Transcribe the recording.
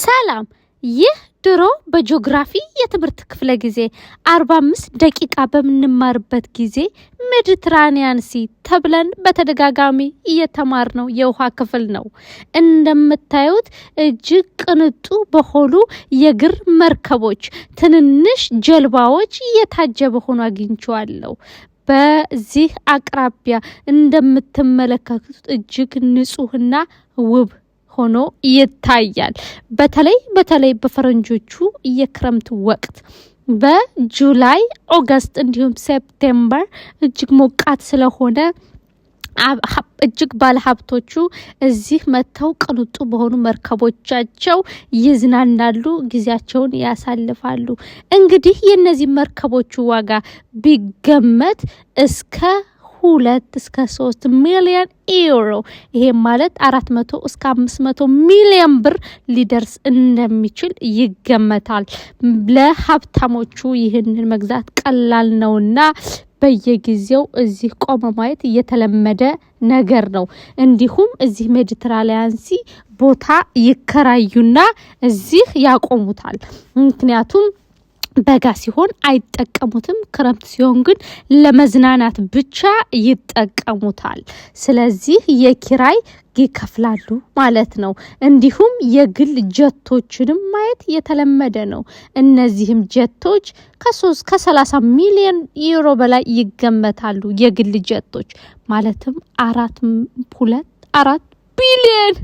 ሰላም። ይህ ድሮ በጂኦግራፊ የትምህርት ክፍለ ጊዜ 45 ደቂቃ በምንማርበት ጊዜ Mediterranean Sea ተብለን በተደጋጋሚ እየተማርነው የውሃ ክፍል ነው። እንደምታዩት እጅግ ቅንጡ በሆኑ የእግር መርከቦች፣ ትንንሽ ጀልባዎች እየታጀበ ሆኖ አግኝቼዋለሁ። በዚህ አቅራቢያ እንደምትመለከቱት እጅግ ንጹህና ውብ ሆኖ ይታያል። በተለይ በተለይ በፈረንጆቹ የክረምት ወቅት በ July፣ August እንዲሁም September እጅግ ሞቃት ስለሆነ እጅግ ባለሀብቶቹ እዚህ መጥተው ቅንጡ በሆኑ መርከቦቻቸው ይዝናናሉ፣ ጊዜያቸውን ያሳልፋሉ። እንግዲህ የእነዚህ መርከቦቹ ዋጋ ቢገመት እስከ 2 እስከ 3 ሚሊዮን ዩሮ፣ ይሄ ማለት 400 እስከ 500 ሚሊዮን ብር ሊደርስ እንደሚችል ይገመታል። ለሀብታሞቹ ይህንን መግዛት ቀላል ነውና በየጊዜው እዚህ ቆሞ ማየት እየተለመደ ነገር ነው። እንዲሁም እዚህ Mediterranean Sea ቦታ ይከራዩና እዚህ ያቆሙታል። ምክንያቱም በጋ ሲሆን አይጠቀሙትም። ክረምት ሲሆን ግን ለመዝናናት ብቻ ይጠቀሙታል። ስለዚህ የኪራይ ይከፍላሉ ማለት ነው። እንዲሁም የግል ጀቶችንም ማየት የተለመደ ነው። እነዚህም ጀቶች ከ30 ሚሊዮን ዩሮ በላይ ይገመታሉ። የግል ጀቶች ማለትም 4 2 4 ቢሊዮን።